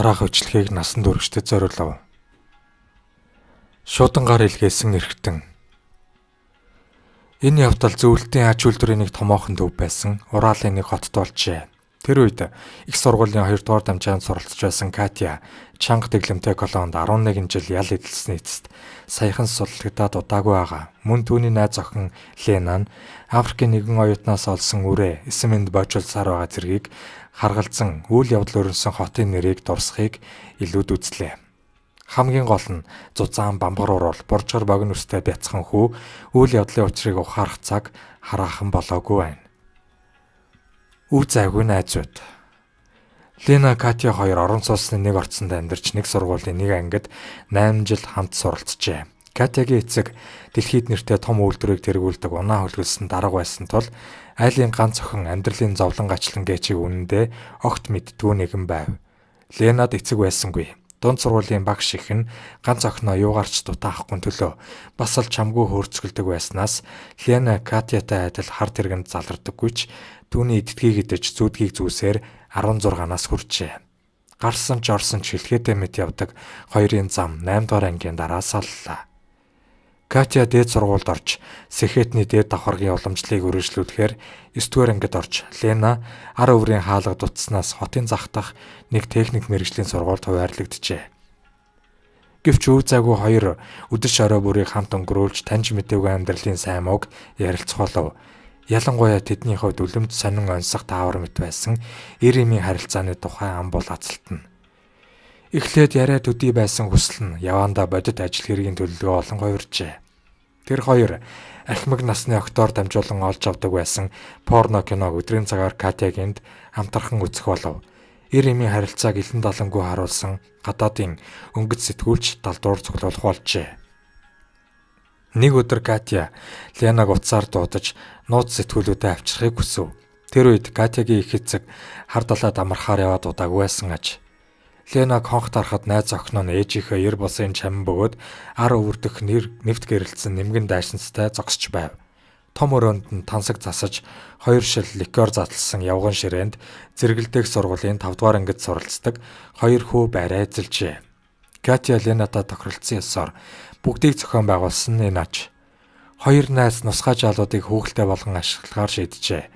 Дараах бичлэгийг насан туршид зориулав. Шуудангаар илгээсэн эрхтэн. Энэ явдал зөвлөлтийн ач үйлдвэрийн нэг томоохон төв байсан Уралын нэг хотод болжээ. Тэр үед их сургуулийн 2 дугаар дамжаанд суралцж байсан Катя чанга дэглэмтэй колонд 11 жил ял эдэлсний эцэст саяхан суллагдаад удаагүй байгаа. Мөн түүний найз охин Лена нь Африкийн нэгэн оюутнаас олсон үрээ эсэмэнд боожуулсаар байгаа зэргийг харгалзан үйл явдал өрнөсөн хотын нэрийг дурсахыг илүүд үзлээ. Хамгийн гол нь зузаан бамбар уруул буржгар богино үстэй бяцхан хүү үйл явдлын учрыг ухаарах цаг хараахан болоогүй байна. Үр зайгүй найзууд. Лена, Катя хоёр орон сууцны нэг орцонд амьдарч нэг сургуулийн нэг ангид 8 жил хамт суралцжээ. Катягийн эцэг дэлхийд нэртэй том үйлдвэрийг тэргүүлдэг унаа хөлгөлсөн дарга байсан тул айлын ганц охин амьдралын зовлон гачлан гэчийг үнэндээ огт мэддэггүй нэгэн байв. Ленад эцэг байсангүй. Дунд сургуулийн багш их нь ганц охиноо юугаарч дутаахгүй төлөө бас л чамгүй хөөрцгөлдөг байснаас Лена Катятай адил хар тэргэнд залардаггүй ч түүний иддгийг идэж зүүдгийг зүүсээр 16-наас хүрчээ. Гарсан ч орсон ч хэлэхээдээ мэт явдаг хоёрын зам 8 дугаар ангийн дараа саллаа. Катя дээд сургуульд орж Сэхэтний дээд давхаргын уламжлалыг үргэлжлүүлэхээр 9 дугаар ангид орж Лена ар өврийн хаалга дутснаас хотын зах дах нэг техник мэргэжлийн сургуульд хуваарлагджээ. Гэвч өв зайгүй хоёр өдөр шорой бүрийг хамт өнгөрүүлж таньж мэдээгүй амьдралын сайн мууг ярилцах болов. Ялангуяа тэдний хувьд үлэмж сонин оньсох таавар мэт байсан эр эмийн харилцааны тухай ам бол ацалтна. Эхлээд яриа төдий байсан хүсэл нь явандаа бодит ажил хэргийн төлөвлөгөө олон хувирчээ. Тэр хоёр ахмаг насны октоор дамжуулан олж авдаг байсан порно киног өдрийн цагаар Катягинд хамтархан үзэх болов. Эр эмийн харилцааг илэн далангүй харуулсан гадаадын өнгөц сэтгүүлч далдуур цуглуулах болжээ. Нэг өдөр Катя Ленаг утсаар дуудаж нууц сэтгүүлүүдэд авчрахыг хүсэв. Тэр үед Катягийн их эцэг хар далайд амархаар яваад удаагүй байсан аж. Ленаг хонх дарахад найз охин нь ээжийнхээ ер бусын чамин бөгөөд ар өвөрдөх нэр нэвт гэрэлтсэн нэмгэн дайсанцтай зогсож байв. Том өрөөнд нь тансаг засаж хоёр шил ликер задлсан явган ширээнд зэрэгэлдэх сургуулийн 5 дугаар ангид суралцдаг хоёр хүү байраа эзэлжээ. Катя Ленатай тохиролцсон ёсоор бүгдийг зохион байгуулсан энэ аж. Хоёр найз нусгай жаалуудыг хүүхэлтэй болгон ашиглахаар шийджээ.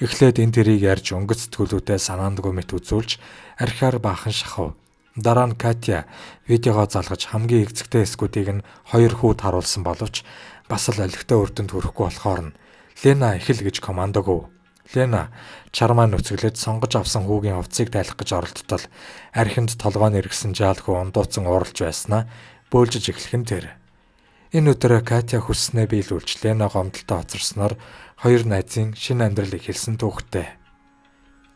Эхлээд энэ тэрийг ярьж өнгөц сэтгүүлүүдэд санаандгүй мэт үзүүлж архиар баахан шахав. Дараа нь Катя видеогоо залгаж хамгийн эгцэгтэй хэсгүүдийг нь хоёр хүүд харуулсан боловч бас л олигтой үр дүнд хүрэхгүй болохоор нь Лена эхэл гэж команд өгөв. Лена чармаа нүцгэлээд сонгож авсан хүүгийн хувцсыг тайлах гэж оролдтол архинд толгой нь эргэсэн жаал хүү ундууцсан ууралж байснаа бөөлжиж эхлэх нь тэр. Энэ өдөр Катя хүсснээ биелүүлж Лена гомдолтой хоцорсноор хоёр найзын шинэ амьдрал эхэлсэн түүхтэй.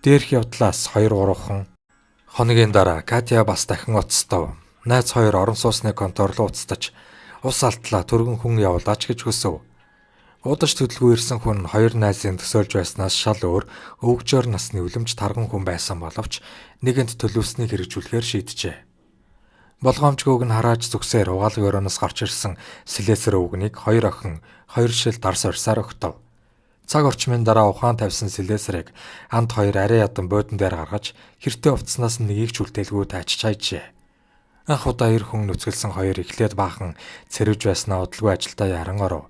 Дээрх явдлаас 2-3 хоногийн дараа Катя бас дахин уцтав. Найз хоёр орон сууцны контор руу уцтаж ус алтлаа түргэн хүн явуулаач гэж хүсэв. Удаж төлөлгүй ирсэн хүн хоёр найзын төсөөлж байснаас шал өөр өвгжөөр насны үлэмж тарган хүн байсан боловч нэгэнд төлөвлөснийг хэрэгжүүлэхээр шийджээ. Болгоомжгүйг нь харааж зүгсээр угаалгын өрөөнөөс гарч ирсэн сэлээсэр өвгөнийг хоёр охин хоёр шил дарс орсаар өгтөв. Цаг орчмын дараа ухаан тавьсан сэлээсрийг анд хоёр арай ядан буудан дээр гаргаж хэртэ увцснаас нь нэгийг ч үлдээлгүй тайчж хайжээ. Анх удаа эр хүн нүцгэлсэн хоёр эхлээд баахан цэрвж байснаа удалгүй ажилдаа яран оров.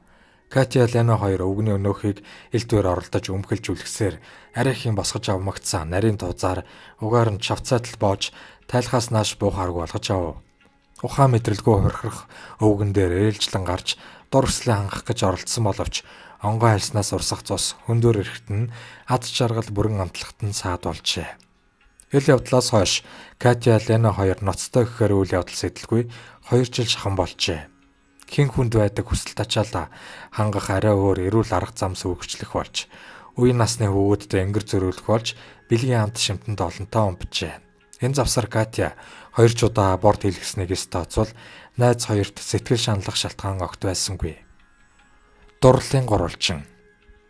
Катя, Лена хоёр өвгөний өнөөхийг элдвээр оролдож өмхөлж үлгэсээр арайхийн босгож авмагцсан нарийн туузаар угаар нь чавцаатал боож тайлхаас нааш буухаарг болгож авав. Ухаан мэдрэлгүй хурхрах өвгөн дээр ээлжлэн гарч дур хүслээ хангах гэж оролдсон боловч онгой хальснаас урсах цус хөндөр эрэхт нь ад жаргал бүрэн амтлахт нь саад болжээ. Ил явдлаас хойш Катя, Лена хоёр ноцтой гэхээр үйл явдал сэтэлгүй 2 жил шахан болжээ. Хэн хүнд байдаг хүсэл тачаалаа хангах арай өөр эрүүл арга зам сүйгчлэх болж үе насны хүүгүүдтэй энгэр зөрүүлэх болж бэлгийн амт шимтэнд олонтоо умбжээ. Энэ завсар Катя хоёр ч удаа аборт хийлгэснийг эс тооцвол найз хоёрт сэтгэл шаналлах шалтгаан огт байсангүй. Дурлалын гурвалжин.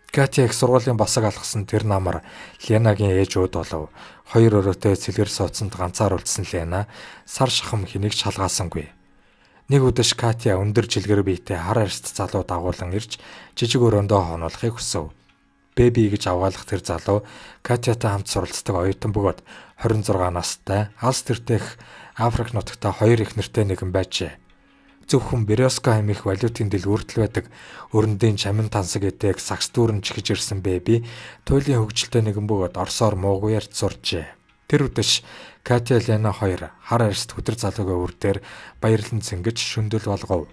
Катя их сургуулийн босог алгасан тэр намар Ленагийн ээж үүд болов. Хоёр өрөөтэй цэлгэр сууцсанд ганцаар үлдсэн Лена сар шахам хэнийг шалгаасангүй. Нэг үдэш Катя өндөр жилгэр биетэй хар арьст залуу дагуулan ирж жижиг өрөөндөө хонуулахыг хүсэв. Бэби гэж авгаалах тэр залуу Катятай хамт суралцдаг оюутан бөгөөд 26 настай, алс тэртех Африк нутагта хоёр их нэртэй нэгэн байжээ. Зөвхөн Березка хэмээх валютын дэлгүүртэл байдаг өрөндийн чамин тансаг эдэг сакс дүүрэн чихэж ирсэн Бэби туйлын хөгжилтэй нэгэн бөгөөд орсоор муугүй ярьж сурчээ. Тэр үдэш Катя Лена хоёр хар арьст хүдэр залуугийн өвөр дээр баярлан цэнгэж шүндэл болгов.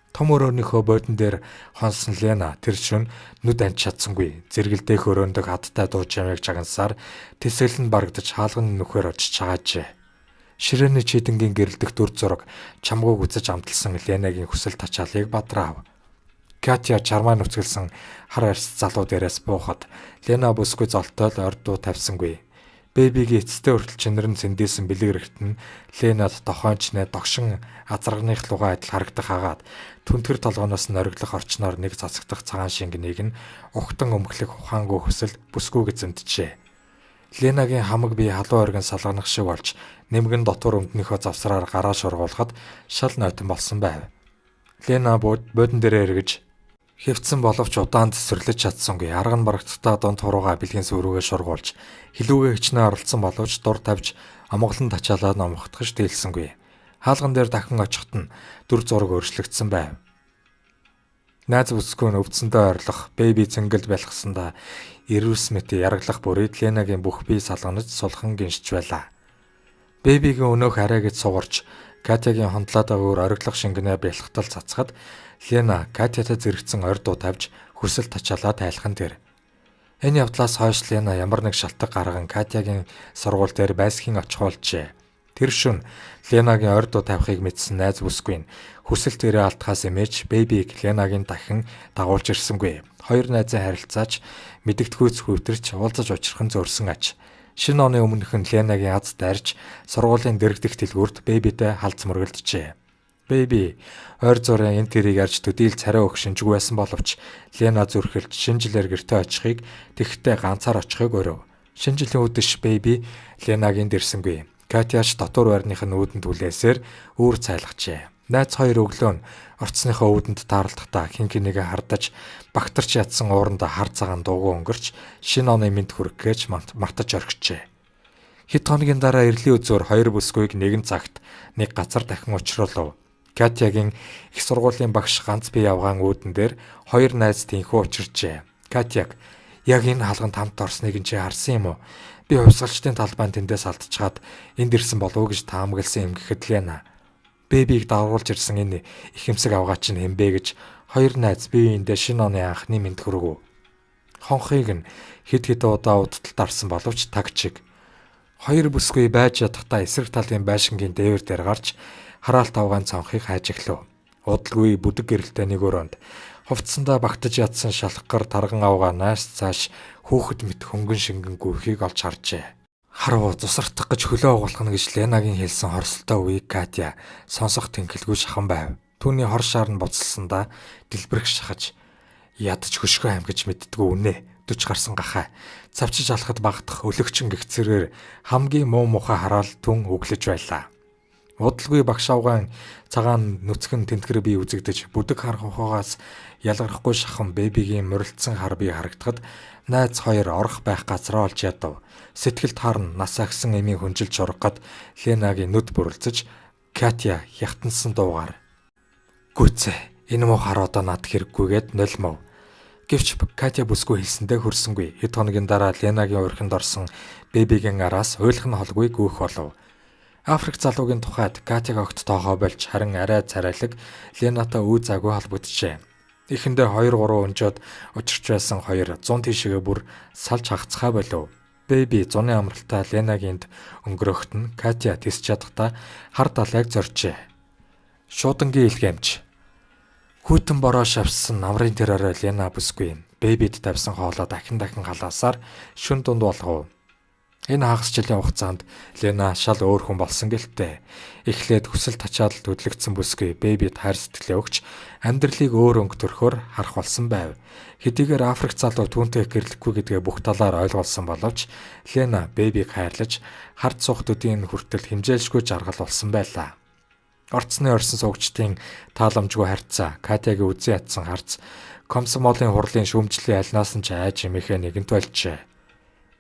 Том өрөөнийхөө бодон дээр хонсон Лена тэр шөн нүд анч чадсангүй. Зэрэгэлдэх өрөөндөг хадтай дуу чамайг чагнасаар тэсэл нь барагдаж хаалганы нүхээр очиж чагаажээ. Ширээний чийдэнгийн гэрэлдэх дүр зураг чамгууг үзэж амталсан Ленагийн хүсэл тачаалыг бадраав. Катя чармаа нүцгэлсэн хар арьс залуу дээрээс буухад Лена бүсгүй золтой л ойр дуу тавьсангүй. Бэбигийн эцэстээ хүртэл чэнэрэн цэндээсэн бэлэг рэхт нь Ленад дохойнчнээ догшин азарганы лугаа адил харагдах агаад түнтгэр толгооноос нориглох орчноор нэг цацагдах цагаан шингэнийг нь угтан өмглөх ухаангүй хүсэл бүсгүйг эзэмджээ. Ленагийн хамаг бие халуун оргин салганах шиг болж нэмгэн дотор өмднийхөө завсраар гараа шургуулхад шал нойтон болсон байв. Лена бодон дээрээ эргэж хэвтсэн боловч удаан тэсвэрлэж чадсангүй. Арга нь барагдтаа дунд хурууга бэлгийн сүрүүгээ шургуулж хилүүгээ хичнээн оролцсон боловч дур тавьж амгалан тачаалаа номхотгож дийлсэнгүй. Хаалган дээр дахин очиход нь дүр зураг өөрчлөгдсөн байв. Найз бүсгүй нь өвдсөндөө ойрлох, бэби цэнгэлд бялхсандаа эрүүс мэт яргалах бүрийг Ленагийн бүх бие салганаж сулхан гиншиж байлаа. Бэбигийн өнөөх арай гэж сугарч Катягийн хондлоо өөр ориглох шингэнээ бялхтал цацхад Лена Катятай зэрэгцэн ойр дуу тавьж хүсэл тачаалаа тайлхан тэр. Энэ явдлаас хойш Лена ямар нэг шалтгаан гарган Катягийн сургууль дээр байсхийн очих болжээ. Тэр шөнө Ленагийн ойр дуу тавихыг мэдсэн найз бүсгүй нь хүсэл тэрээ алдахаас эмээж Бэбиг Ленагийн дахин дагуулж ирсэнгүй. Хоёр найзын харилцаач мэдэгдэхүйц хөвтөрч уулзаж учрах нь зөөрсөн аж. Шинэ оны өмнөх нь Ленагийн аз дайрч сургуулийн дэрэгдэх дэлгүүрт Бэбитэй халз мөргөлдөжээ. Бэби ойр зургийн энэ тэрийг арж төдийл царай өгөх шинжгүй байсан боловч Лена зүрхэлж шинэ жилээр гэртээ очихыг тэгэхдээ ганцаар очихыг өрөв. Шинэ жилийн үдэш Бэби Ленагийн дэрсэнгүй. Катяч дотор байрных нь үүдэнд хүлээсээр үүр цайлгажээ. Найз хоёр өглөө нь орцсныхоо үүдэнд тааралдахдаа хэн хэнийгээ хардаж багтарч ятсан ууранда хар цагаан дуугүй өнгөрч шинэ оны мэнд хүргэх гэж мартаж орхижээ. Хэд хоногийн дараа эрлийн үзүүр хоёр бүсгүйг нэгэн цагт нэг газар дахин учруулав. Катягийн их сургуулийн багш ганц бие явгаан үүдэн дээр хоёр найз тэнхүү учирчээ. Катяг яг энэ хаалганд хамт орсныг нь чи харсан юм уу? Би хувьсгалчдын талбайн тэндээс алдчихад энд ирсэн болов уу гэж таамагласан юм гэхэд Лена Бэбиг дагуулж ирсэн энэ ихэмсэг авгаа чинь хэмбэ гэж хоёр найз бие биендээ шинэ оны анхны мэнд хүргэв. Хонхыг нь хэд хэд удаа удталд арсан боловч таг чиг. Хоёр бүсгүй байж ядахдаа эсрэг талын байшингийн дээвэр дээр гарч хараалт авгаан цонхыг хайж эхлэв. Удалгүй бүдэг гэрэлтэй нэг өрөөнд хувцсандаа багтаж ятсан шалхгар тарган авгаа нааш цааш хүүхэд мэт хөнгөн шингэн гүйхийг олж харжээ. Харав зусартах гэж хөлөө угуулах нь гэж Ленагийн хэлсэн хорсолтой үеийг Катя сонсох тэнхэлгүй шахан байв. Түүний хор шаар нь буцалсандаа дэлбэрэх шахаж ядаж хөшгөө амьгаж мэддэггүй үнэ 40 гарсан гахай цавчиж алхад багтах өлөгчин гэгцэрээр хамгийн муу мухай хараал түн өглөж байлаа. Удалгүй багш авгаан цагаан нүцгэн тэнтгэр бие үзэгдэж бүдэг харах ухаагаас ялгархгүй шахан бэбигийн мурилдсан хар бие харагдахад найз хоёр орох байх газраа олж ядав. Сэтгэл таарн нас ахсан эмийн хүнжилж шургахад Ленагийн нүд бүрэлзэж Катя хятансан дуугаар "Гүцээ энэ муу хар одоо над хэрэггүйгээд нолмов." Гэвч Катя бүсгүй хэлсэндээ хөрсөнгүй. Хэд хоногийн дараа Ленагийн уурхинд орсон бэбигийн араас уйлах нь холгүй гүйх болов. Африк залуугийн тухайд Катяг огт тоохоо болж харин арай царайлаг Ленатай үе заагүй холбогджээ. Эхэндээ 2 3 өнжөөд учирч байсан хоёр 100 тийшээгээ бүр салж хагацхаа болов. Бэби зуны амралтаа Ленагинд өнгөрөөхт нь Катя тэсч чадахдаа хар далайг зоржээ. Шуудангийн илгээмж. Хүйтэн бороо шавьсан намрын тэр орой Лена бүсгүй Бэбид тавьсан хоолоо дахин дахин халаасаар шүн дунд болгов. Энэ хагас жилийн хугацаанд Лена шал өөр хүн болсон гэлтэй. Эхлээд хүсэл тачаалд хөдлөгдсөн бүсгүй Бэбид хайр сэтгэлээ өгч амьдралыг өөр өнгө төрхөөр харах болсон байв. Хэдийгээр Африк залуу түүнтэй гэрлэхгүй гэдгээ бүх талаар ойлгуулсан боловч Лена Бэбиг хайрлаж хард суух төдийн хүртэл хэмжээлшгүй жаргал болсон байлаа. Орцны орсон суугчдын тааламжгүй харьцаа, Катягийн үзэн ядсан харц, комсомолын хурлын шүүмжлийн альнаас нь ч айж эмээхээ нэгэнт болжээ.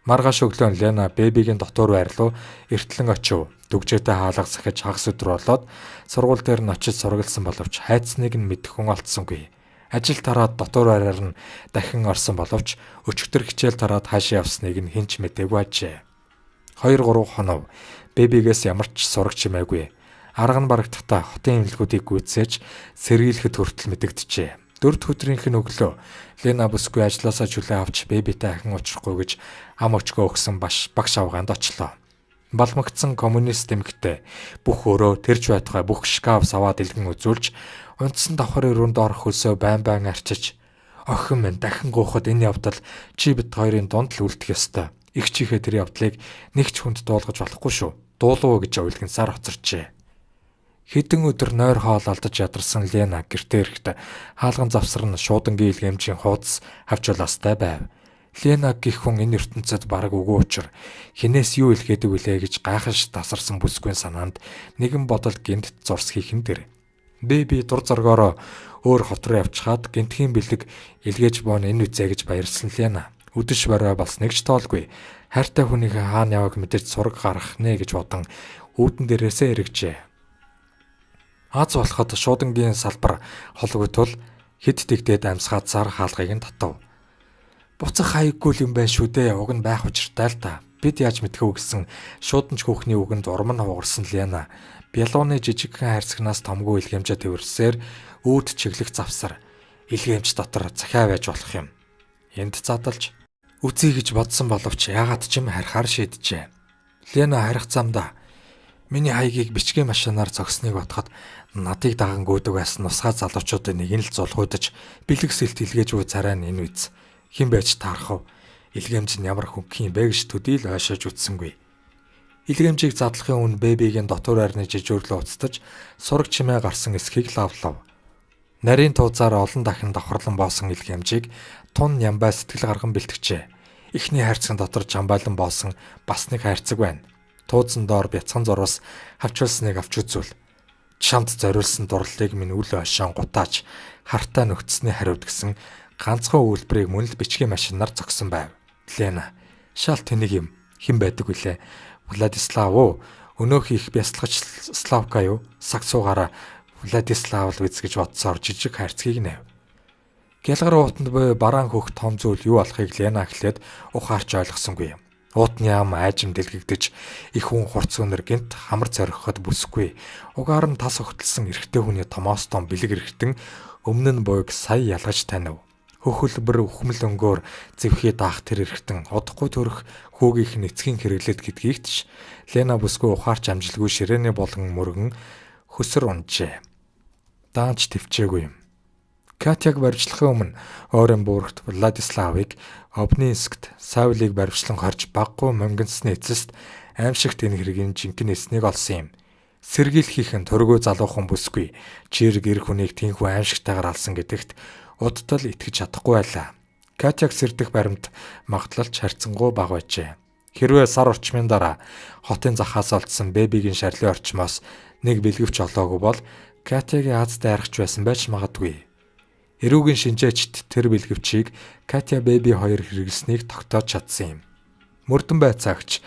Маргааш өглөө нь Лена бэбигийн дотуур байр руу эртлэн очив. Дүгжээтэй хаалга сахиж хагас өдөр болоод сургууль дээр нь очиж сургалсан боловч хайцныг нь мэдэх хүн олдсонгүй. Ажил тараад дотуур байраар нь дахин орсон боловч өчигдөр хичээл тараад хаашаа явсныг нь хэн ч мэдээгүй ажээ. 2 3 хонов бэбигээс ямар ч сураг чимээгүй. Арга нь барагдахдаа хотын эмнэлгүүдийг гүйцээж сэргийлэхэд хүртэл мэдэгджээ. Дөрөв дэх өдрийнх нь өглөө Лена бүсгүй ажлаасаа чөлөө авч бэбитэй ахин учрахгүй гэж ам өчгөө өгсөн баш багш авгаанд очлоо. Балмагцсан коммунист эмэгтэй бүх өрөө тэрч байтугай бүх шкаф саваа дэлгэн үзүүлж унтсан давхар өрөөнд орох хөлсөө байн байн арчиж охин минь дахин гооход энэ явдал чи бит хоёрын дунд л үлдэх ёстой. Их чихээ тэр явдлыг нэг ч хүнд дуулгаж болохгүй шүү. Дуулуу гэж уйлгансаар хоцорчээ. Хэдэн өдөр нойр хоол алдаж ядарсан Лена гэртээ ирэхдээ хаалган завсар нь шуудангийн илгээмжийн хуудас хавчуулаастай байв. Лена гэх хүн энэ ертөнцид бараг үгүй учир хинээс юу илгээдэг вүлээ гэж гайхаж тасарсан бүсгүйн санаанд нэгэн бодол гинт зурс хийх нь тэр. Би дур зоргоороо өөр хот руу явчихад гинтхийн бэлэг илгээж боон энэ үзээ гэж баярлсан Лена. Үдэш борой болсныг ч тоолгүй. Хайртай хүнийхээ хаана явааг мэдэж сураг гаргах нэ гэж бодон үүдэн дээрээсээ эргэжээ. Аз болоход шуудангийн салбар холгүй тул хэд тэгдээд амьсгаадсаар хаалгыг нь татав. Буцах хаяггүй юм байна шүү дээ. Уг нь байх учиртай л та. Бид яаж мэдэх вэ гэсэн шууданч хүүхний үгэнд урам нь хугарсан Лена. Бялууны жижигхэн хайрцагнаас томгүй илгээмжээ тэрвэрсээр үүд чиглэх завсар илгээмж дотор захиа байж болох юм. Энд задалж үзье гэж бодсон боловч яагаад ч юм харихаар шийджээ. Лена харих замдаа миний хаягийг бичгийн машинаар зогсныг бодоход надыг даган гүйдэг байсан нусгай залуучуудын нэг нь л зулгуудаж бэлэг сэлт илгээж буй царай нь энэ үз. Хэн байж таарах вэ? Илгээмж нь ямар хөнгөн юм бэ гэж төдий л ойшоож үтсэнгүй. Илгээмжийг задлахын өмнө бэбигийн дотуур байрны жижүүрлөө уцтаж сураг чимээ гарсан эсхийг лавлав. Нарийн туузаар олон дахин давхарлан боосон илгээмжийг тун нямбай сэтгэл гарган бэлтгэжээ. Эхний хайрцагт дотор жамбайлан боосон бас нэг хайрцаг байна. Тууцсан доор бяцхан зурвас хавчулсныг авч үзвэл чамд зориулсан дурлалыг минь үл ойшоон гутаач хартай нөхцсөний хариуд гэсэн ганцхан үйлбэрийг мөн л бичгийн машинаар зогсон байв. Лена шал тэнэг юм хэн байдаг вүлээ? Владислав уу? Өнөөх их бясалгач Славка юу? Сагсуугаараа Владислав л биз гэж бодсоор жижиг хайрцгийг нэв. Гялгар уутанд буй бараан хөх том зүйл юу болохыг Лена эхлээд ухаарч ойлгосонгүй юм. Уутны ам айжим дэлгэгдэж их хүн хурц өнөр гинт хамар зориход бүсгүй. Угаар нь тас огтлсон эрэгтэй хүний томоос том бэлэг эргэтэн өмнө нь буйг сая ялгаж танив. Хөхөлбөр үхмэл өнгөөр зэвхий даах тэр эргэтэн удахгүй төрөх хүүгийнх нь эцгийн хэрэглэд гэдгийг ч Лена бүсгүй ухаарч амжилгүй ширээний болон мөргөн хөсөр унжээ. Даанч төвчээгүй юм. Катяг баривчлахын өмнө Орен буурагт Владиславыг Обнинскт Савлыг баривчлан хорж баггүй мөнгөнсний эцэст аимшигт энэ хэргийн жинхэнэ эснийг олсон юм. Сэргийлэхийнх нь төргөө залуухан бүсгүй чирэг эр хүнийг тэнхүү аимшигтайгаар алсан гэдэгт удтал итгэж чадахгүй байлаа. Катяг сэрдэх баримт магадлалч харьцангуй бага байжээ. Хэрвээ сар орчмын дараа хотын захаас олдсон бэбигийн шарлын орчмоос нэг бэлгэвч олоогүй бол Катягийн аз дайрахч байсан байж магадгүй. Эрүүгийн шинжээчд тэр бэлгэвчийг Катя Бэби хоёр хэрэглэснийг тогтоож чадсан юм. Мөрдөн байцаагч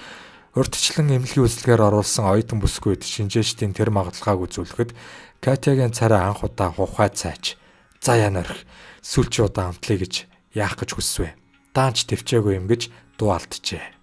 урьдчилан эмнэлгийн үзлэгээр оруулсан оюутан бүсгүйд шинжээчдийн тэр магадлалгааг үзүүлэхэд Катягийн царай анх удаа хухай цайч. За яа нөрх сүүлчийн удаа амтлая гэж яах гэж хүсвэ. Даанч төвчээгүй юм гэж дуу алджээ.